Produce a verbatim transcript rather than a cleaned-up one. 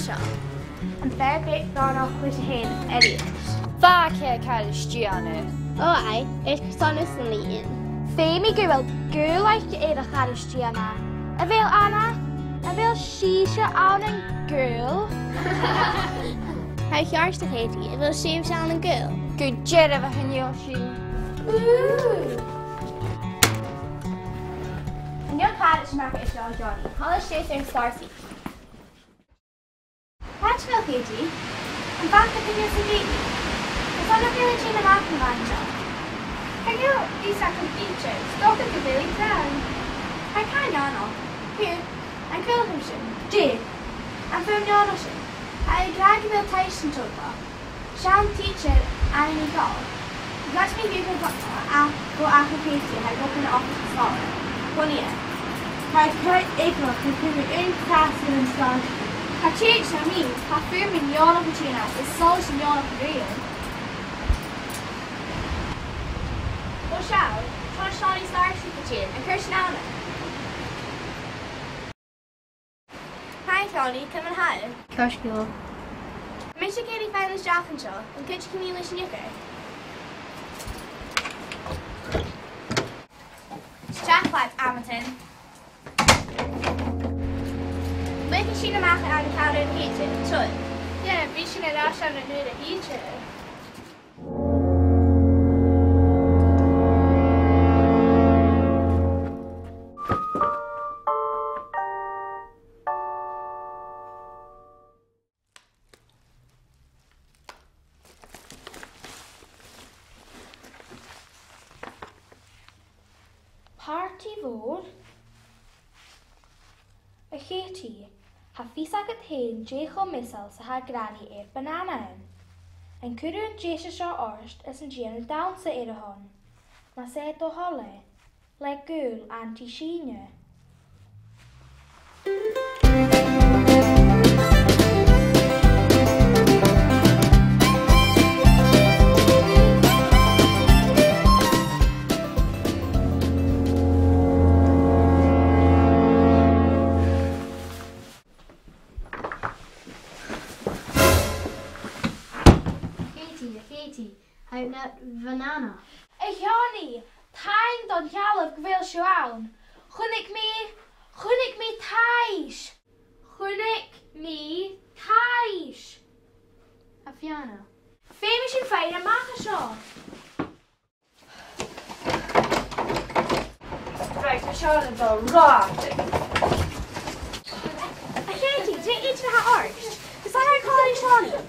Seo. Am fear beag dona a chluich e fhèin a-rithist. Bha e car is dìon. Ò, aidh, is carson a tha e san lìon. Feumaidh gu bheil gaol aice air a' char is dìon. A bheil Anna? A bheil sibhse ann an gaol? Tha e ceart, a Chatie, a bheil sibhse ann an gaol? Gu dearbh, a chan eil sinn. Ooh. An deach càraid a-mach à seo, a Sheonaidh? Thalla sìos air an stair-sìth. Càit a bheil Katie? Am faca tu i sa bhliadhna? Is ann a bheil i a' tighinn a-mach a-mhàin seo. Chan eil fhios agam idir, 's dòcha gu bheil i trang. Tha i car neònach. Ciamar a chuala sibh sin? Dè? Am fear neònach sin. Tha i ag ràdh gu bheil taibhse an toirt dha. Seall, an tidsear Anna NicDhòmhnaill. Ged a bha mi gu bhith gu, a, gu aca Katie, tha i gu bhith na oifis an stair. Bhuel, nì e. Tha e car eagalach gun cuir mi aon chas air an stair. Tha tè aig Seonaidh, tha fear mu neònach a' tighinn às, is sòlas neònach a-rithist. Ò, seall, tha Seonaidh stair sìos a' tighinn, an cuir sinn ann? Hi, Seonaidh, ciamar a tha thu? Ceart gu leòr. Mise Katie, faighinn a-steach an seo, an cuidich mi leis an iuchair? Seall, a Mhadainn. Leigidh sinn a-mach an càraid a-rithist, an toil? Yeah, bidh sinn air ais ann an uair a thìde. Partaidh mhòr. A Chatie, tha fios agad fhèin dè cho measail 's a tha Granny air banana. An cuir thu an deise seo ort is an dèan thu dannsa air a shon? Mas e do thoil e, le gaol Auntie Sìne. Katie, a Chatie, tha thu nad bhanana. A Sheonaidh, taing don t-sealladh gu bheil sibh ann. Chunnaic mi, chunnaic mi taibhse. Chunnaic mi taibhse. A Sheonaidh. Feumaidh sinn faighinn a-mach à seo. Right, tha seo an dòigh. A Chatie, dè idir a tha ort? Is ann a tha càraid Seonaidh.